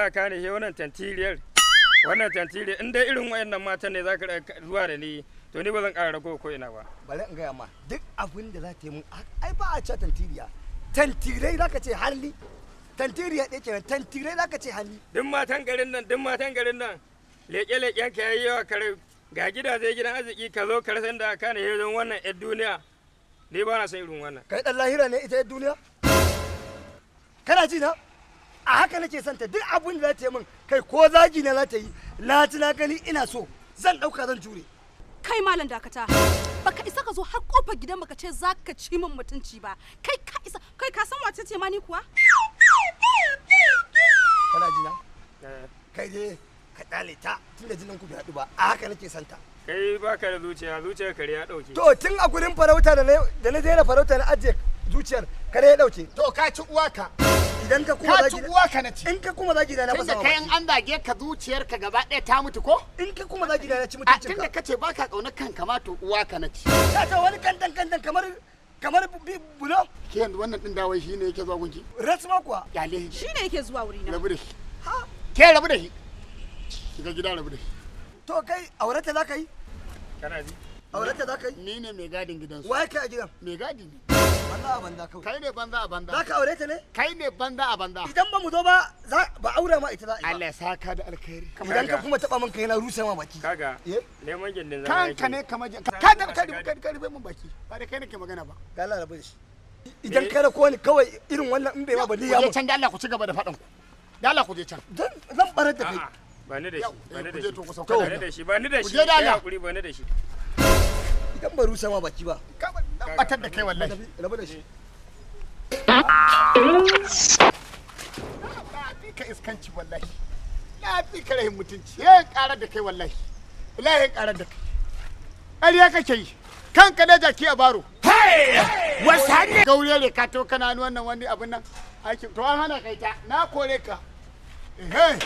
inda ka ne wannan tantiriyar. Wannan tantiriyar, in dai irin wayannan matan ne zaka rika zuwa da ni, to ni ba zan ƙara rako ko ina ba. Bari in gaya ma, duk abin da za ta yi mun, ai ba a cewa tantiriya, tantirai za ka ce halli. Tantiriya ɗaya kenan, tantirai za ka ce halli. Duk matan garin nan, duk matan garin nan, leƙe-leƙen ka yayi yawa. Kare ga gidaje, gidan arziki, ka zo ka rasa inda ka ne don wannan yar duniya. Ni ba na son irin wannan. Kai dan lahira ne, ita yar duniya. Kana ji na, a haka nake son ta. Duk abin da za ta yi min, kai, ko zagi na za ta yi, na ji na gani, ina so, zan ɗauka, zan jure. Kai malam, dakata. Baka isa ka zo har kofar gidan baka ce za ka ci min mutunci ba. Kai ka isa? Kai ka san wace ce ma ni kuwa? Kana ji na? Eh. Kai dai ka ɗale ta, tunda jinin ku bai haɗu ba. A haka nake son ta. Kai baka da zuciya, zuciyar kare ya ɗauke. To, tun a gurin farauta da na daina farauta na ajiye zuciyar, kare ya ɗauke. To, ka ci uwaka. Idan ka kuma Ka ci zagi, uwaka na ci. in ka kuma zagi na Tunda fasa ma kayan baki. an zage ka, zuciyarka gaba ɗaya ta mutu ko? In ka kuma zagi na ci A mutuncin tunda ka. kace baka ƙaunar kanka ma, to uwaka na ci. Ka ta wani kandan kandan kamar bulo. Ke yanzu wannan din dawai shine yake zuwa gunki? Rasma kuwa. Kyale shi. Shine yake zuwa wurina. Rabu da shi. Ha. Ke, rabu da shi. Shiga gida, rabu da shi. To, kai aurata za ka yi? Kana ji? Aurata za ka yi? Ni ne mai gadin gidansu. Waye kai a gidan? Mai gadi ne. Banza a banza kawai. Kai ne banza a banza. Za ka aure ta ne? Kai ne banza a banza. Idan ba mu zo ba, za ba aure ma ita za a yi ba. Allah ya saka da alkhairi. Idan ka kuma taba min kai, na rusa ma baki. Kaga, Eh? neman gindin zama Kanka yake. ne kamar ka da ka ka ka rufe mun baki. Ba da kai nake magana ba. Ga Allah, rabu da shi. Idan ka rako ni kawai irin wannan, in bai ma ba ni ya Ku je mun. can da Allah, ku ci gaba da faɗan ku. Da Allah ku je can. Zan barar da kai. A'a, ba ni da shi, Yau, ba ni ku da je shi. to ku sauka Ba daga ni da shi, ba ni da Ku shi. je da Kai Allah. hakuri, ba ni da shi. Idan ba rusa ma baki ba. Ka batar da kai wallahi. Rabu da shi. Na fi ka iskanci wallahi. Na fi ka rahin mutunci. Ya karar da kai wallahi. Wallahi ya karar da kai. Ƙarya kake yi. Kanka da jaki a baro. Wasu gaure ne ka to kana ni wannan wani abin nan. Aikin to an hana kai ta. Na kore ka. Ehe.